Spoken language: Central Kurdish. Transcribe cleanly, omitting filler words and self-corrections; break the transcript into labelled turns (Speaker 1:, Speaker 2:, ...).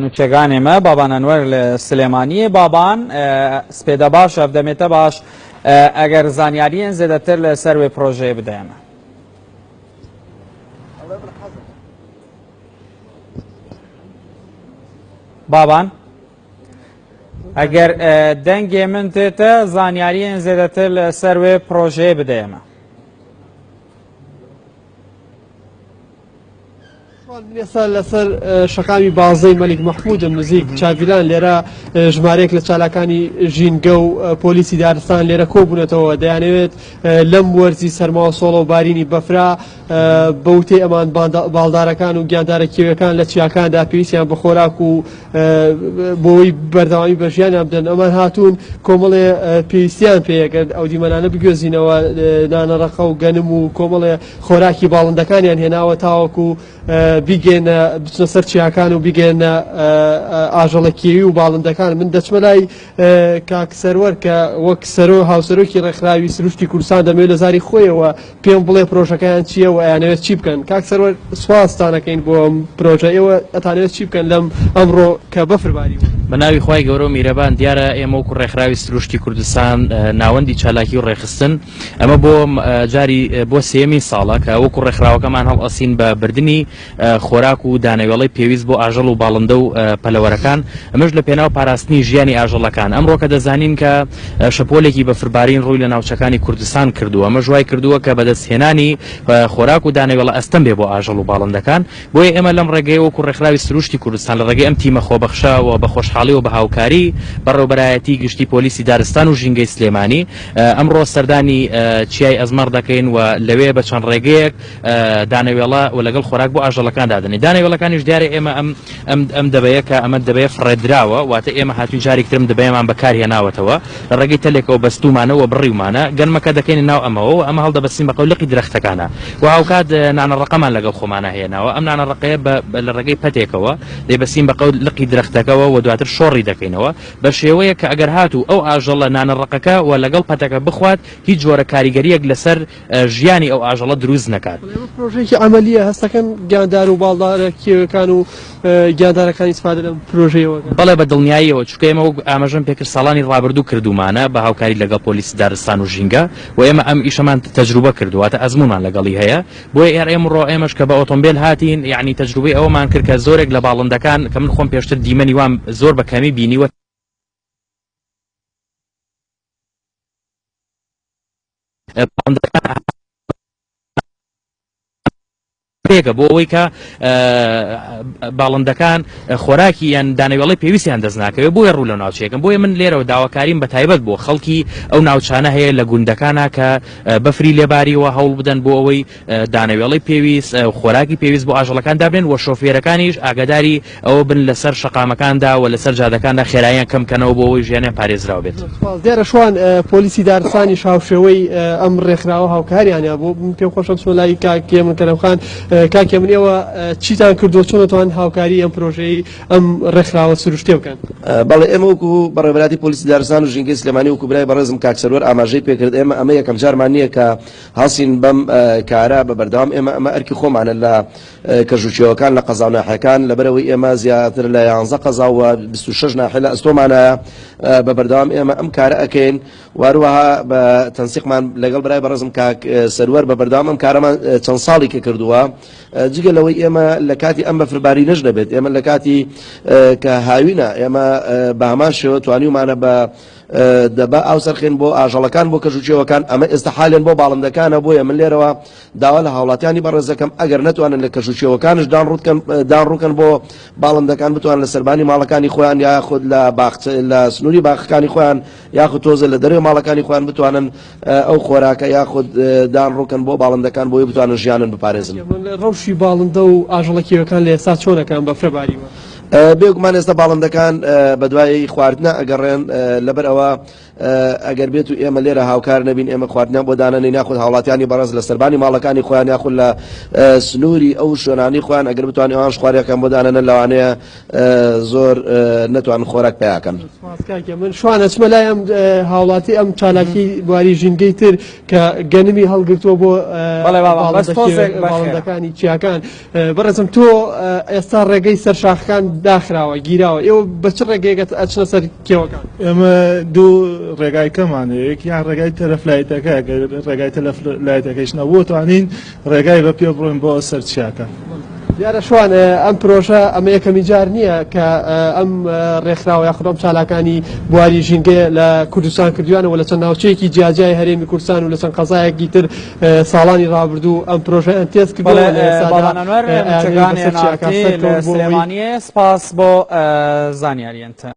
Speaker 1: نوچەگانێ مە بابان ئەنوەر لە سلێمانیێ بابان سپێدە باش ئەڤ دەمێتە باش ئەگەر زانیاریێن زێدەتر لە سەر وێ پرۆژەیە بدەێمە. بابان ئەگەر دەنگێ من تێتە زانیاریێن زێدەتر لە سەر وێ پرۆژەیە بدەێمە.
Speaker 2: من ئێستا لەسەر شەقامی بازەی مەلیک مەحمودم نزیک چاڤیلان لێرە ژمارەیەک لە چالاکانی ژینگە و پۆلیسی دارستان لێرە کۆبوونەتەوە دەیانەوێت لەم وەرزی سەرما و سۆڵە و بارینی بەفرا بەوتەی ئەمان باڵدارەکان و گیاندارە کێوەکان لە چیاکاندا پێویستیان بە خۆراک و بۆی بەردەوامی بە ژیانیان بدەن ئەمان هاتوون کۆمەڵێ پێویستیان پێیەکرد ئەو دیمەنانە بگوێزینەوە نانەڕەقە و گەنم و کۆمەڵێ خۆراکی باڵندەکانیان هێناوە تاوەکو بیگەێنە بچنە سەر چیاکان و بیگەێنە ئاژەڵە کێوی و باڵندەکان من دەچمە لای کاک سەروەر کە وەک سەرۆ هاوسەرۆکی ڕێکخراوی سروشتی کوردستان دەمەوێت لە زاری خۆیەوە پێم بڵێ پرۆژەکەیان چییە و ئەیانەوێت چی بکەن کاک سەروەر سوپاستانەکەین بۆ ئەم پرۆژە ئێوە ئەتانەوێت چی بکەن لەم ئەمڕۆ کە بەفر باریوە؟
Speaker 3: بە ناوی خوای گەورە و میرەبان دیارە ئێمە وەکو ڕێکخراوی سروشتی کوردستان ناوەندی چالاکی و ڕێکخستن ئەمە بۆ جاری بۆ سێیەمین ساڵە کە وەکو ڕێکخراوەکەمان هەڵئەسین بە بردنی خۆراک و دانەوێڵەی پێویست بۆ ئاژەڵ و باڵندە و پەلەوەرەکان، ئەمەش لە پێناو پاراستنی ژیانی ئاژەڵەکان. ئەمڕۆ کە دەزانین کە شەپۆلێکی بەفربارین ڕووی لە ناوچەکانی کوردستان کردووە، ئەمەش وای کردووە کە بەدەستهێنانی خۆراک و دانەوێڵە ئەستەم بێ بۆ ئاژەڵ و باڵندەکان. بۆیە ئێمە لەم ڕێگەیە وەکو ڕێکخراوی سروشتی کوردستان لە ڕێگەی ئەم تیمە خۆبەخشە و بە خۆشحاڵی و بە هاوکاری بەڕێوەبەرایەتی گشتی پۆلیسی دارستان و ژینگەی سلێمانی ئەمڕۆ سەردانی چیای ئەزمەڕ دەکەین و لەوێ بە چەند ڕێگەیەک دانەوێڵە و لەگەڵ خۆراک بۆ ئاژەڵەکان دادەنێین. دانەوێڵەکانیش دیارە ئێمە ئەم ئەم ئەم دەبەیە کە ئەمە دەبەیە فڕێدراوە، واتە ئێمە هاتوین جارێکی تر ئەم دەبەیەمان بەکار هێناوەتەوە، لە ڕێگەی تەلێکەوە بەستوومانە و بڕیومانە، گەنمەکە دەکەینە ناو ئەمەوە و ئەمە هەڵدەبەستین بە قەو لقی درەختەکانە و هاوکات نانە ڕەقەمان لەگەڵ خۆمانا هێناوە، ئەم نانە ڕەقەیە بە لە ڕێگەی پەتێکەوە دەیبەستین بە قەو لقی درەختەکەوە و دواتر شۆڕی دەکەینەوە بە شێوەیەک کە ئەگەر هاتوو ئەو ئاژەڵە نانە ڕەقەکە و لەگەڵ پەتەکە بخوات هیچ جۆرە کاریگەرییەک لەسەر ژیانی ئەو ئاژەڵە دروست نەکات.
Speaker 2: بەڵێ ئەمە پرۆژەیەکی عەمەلییە، هەستەکەن گیاندار و باڵدارە کێویەکان و گیاندارەکان ئیسفادە لەم پرۆژەیەوە دەکەن.
Speaker 3: بەڵێ بە دڵنیاییەوە، چونکە ئێمە وەک ئاماژەم پێکرد ساڵانی ڕابردوو کردوومانە بە هاوکاری لەگەڵ پۆلیسی دارستان و ژینگە و ئێمە ئەم ئیشەمان تەجروبە کردووە واتە ئەزموونمان لەگەڵی هەیە بۆیە ئێر ئێمڕۆ ئێمەش کە بە ئۆتۆمبێل هاتین یەعنی تەجروبەی ئەوەمان کرد کە زۆرێک لە باڵندەکان کە من خۆم پێشتر دیمەنی وام زۆر بە کەمی بینیوە پێکە بۆ ئەوەی کە باڵندەکان خۆراکی یان دانەوێڵی پێویستیان دەست ناکەوێت بۆیە ڕوو لە ناوچەیەکەم بۆیە من لێرەوە داواکاریم بە تایبەت بۆ خەڵکی ئەو ناوچانە هەیە لە گوندەکانە کە بەفری لێباریوە هەوڵ بدەن بۆ ئەوەی دانەوێڵەی پێویست خۆراکی پێویست بۆ ئاژەڵەکان دابنێن و شۆفێرەکانیش ئاگاداری ئەوە بن لەسەر شەقامەکاندا و لەسەر جادەکاندا خێراییان کەم کەنەوە بۆ ئەوەی ژیانیان پارێزراو بێت.
Speaker 2: سوپاس. دیارە شوان پۆلیسی دارستانیش هاوشێوەی ئەم ڕێکخراوە هاوکاریان هەبوو. من پێم خۆشە بچمە لای کاک هێمن کەرەمخان. کاک هێمن ئێوە چیتان کردووە چۆن دەتوانن هاوکاری ئەم پرۆژەی ئەم ڕێکخراوە سروشتیە بکەن؟
Speaker 4: بەڵێ ئێمە وەکو بەڕێوەبەرایەتی پۆلیسی دارستان و ژینگەی سلێمانی وەکو برای بەڕێزم کاک سەروەر ئاماژەی پێکرد ئێمە ئەمە یەکەم جارمان نییە کە هەڵسین بەم کارە بە بەردەوام ئێمە ئەمە ئەرکی خۆمانە لە کەژ و کێوەکان لە قەزا و ناحیەکان لەبەرئەوەی ئێمە زیاتر لە یانزە قەزا و 26 ناحیە لە ئەستۆمانایە بە بەردەوام ئێمە ئەم کارە ئەکەین واروەها بە تەنسیقمان لەگەڵ برای بەڕێزم کاک سەروەر بە بەردەوام ئەم کارەمان چەند ساڵی کە کردووە جگە لەوەی ئێمە لە کاتی ئەم بەفرباری نەش نەبێت ئێمە لە کاتی کە هاوینە ئێمە بە هەمان شێوە توانیومانە بە دەبا ئاو سەرخێن بۆ ئاژەڵەکان بۆ کەژ و کێوەکان ئەمە ئێستا حالێن بۆ باڵندەکانە بۆیە من لێرەوە داوا لە هاوڵاتیانی بەڕێز دەکەم ئەگەر نەتوانن لە کەژ و کێوەکانش دان ڕووتکەن دان ڕووکەن بۆ باڵندەکان بتوان لە سەربانی ماڵەکانی خۆیان یاخود لە باخچە لە سنووری باخەکانی خۆیان یاخود تۆزە لە دەرەوەی ماڵەکانی خۆیان بتوانن ئەو خۆراکە یاخود دان ڕووکەن بۆ باڵندەکان بۆی بتوانن ژیانن بپارێزن.
Speaker 2: ڕەوشی باڵندە و ئاژەڵە کێویەکان لە ئێستا چۆنە کە ئەم بەفرە باریوە؟
Speaker 4: بێگومان ئێستا باڵندەکان بەدوای خواردنە ئەگەڕێن لەبەر ئەوە ئەگەر بێت و ئێمە لێرە هاوکار نەبین ئێمە خواردنیان بۆ دانەنین یاخود هاوڵاتیانی بەڕێز لە سەربانی ماڵەکانی خۆیان یاخود لە سنووری ئەو شوێنانی خۆیان ئەگەر بتوانین ئەوانش خواریەکان بۆ دانەنن لەوانەیە زۆر نەتوان خۆراک پیاکەن.
Speaker 2: سپاس کاکە من شوان ئەچمە لای ئەم هاوڵاتی ئەم چالاکی بواری ژینگەی تر کە گەنمی هەڵگرتووە بۆ باڵندەکانی چیاکان بەڕێزم تۆ ئێستا ڕێگەی سەر شاخەکان. داخراوە گیراوە ئێوە بە چ ڕێگەیەک ئەچنە سەر کێوەکان؟
Speaker 5: ئێمە دوو ڕێگای کەمان هەیە یەکیان ڕێگای تەلەفلایتەکە گەر ڕێگای تەلەفلایتەکەیش نەبوو توانین ڕێگای بە پێ بڕۆین بۆ سەر چیاکە.
Speaker 2: دیارە شوان ئەم پرۆژە ئەمە یەکەمین جار نییە کە ئەم ڕێکخراوە یاخود ئەم چالاکانی بواری ژینگەیە لە کوردستان کردویانەوە لە چەند ناوچەیەکی جیاجیای هەرێمی کوردستان و لە چەند قەزایەکی تر ساڵانی ڕابردوو ئەم پرۆژەیان تێست کردووە لە ئێستادا
Speaker 1: بەڵێ بابان ئەنوەر
Speaker 2: ئەیانەوێت
Speaker 1: نوچەگان
Speaker 2: بەسەر چیاکان
Speaker 1: NRT لە
Speaker 2: سەرکەون بۆ ئەوەی
Speaker 1: سلێمانییە سپاس بۆ زانیاریەنتە.